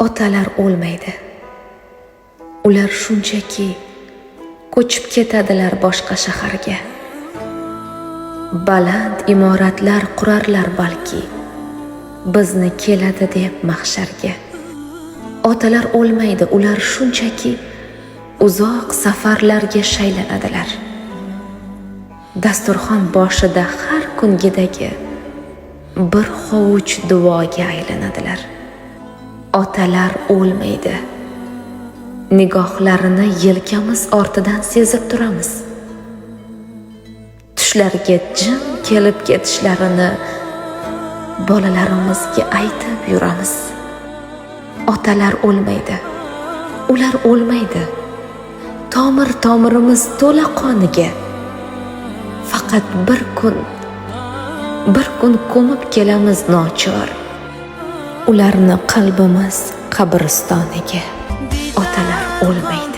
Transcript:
Otalar o'lmaydi. Ular shunchaki ko'chib ketadilar boshqa shaharga. Baland imoratlar qurarlar balki, bizni keladi deb mahsharga. Otalar o'lmaydi, ular shunchaki uzoq safarlarga shaylanadilar. Dasturxon boshida har kungidagi bir hovuch duoga aylanadilar. Otalar o'lmaydi. Nigohlarini yelkamiz ortidan sezib turamiz. Tushlariga jim kelib ketishlarini bolalarimizga aytib yuramiz. Otalar o'lmaydi. Ular o'lmaydi. Tomir tomirimiz to'la qoniga. Faqat bir kun, bir kun ko'mib kelamiz nochor ularni qalbimiz qabristoniga. Otalar o'lmaydi.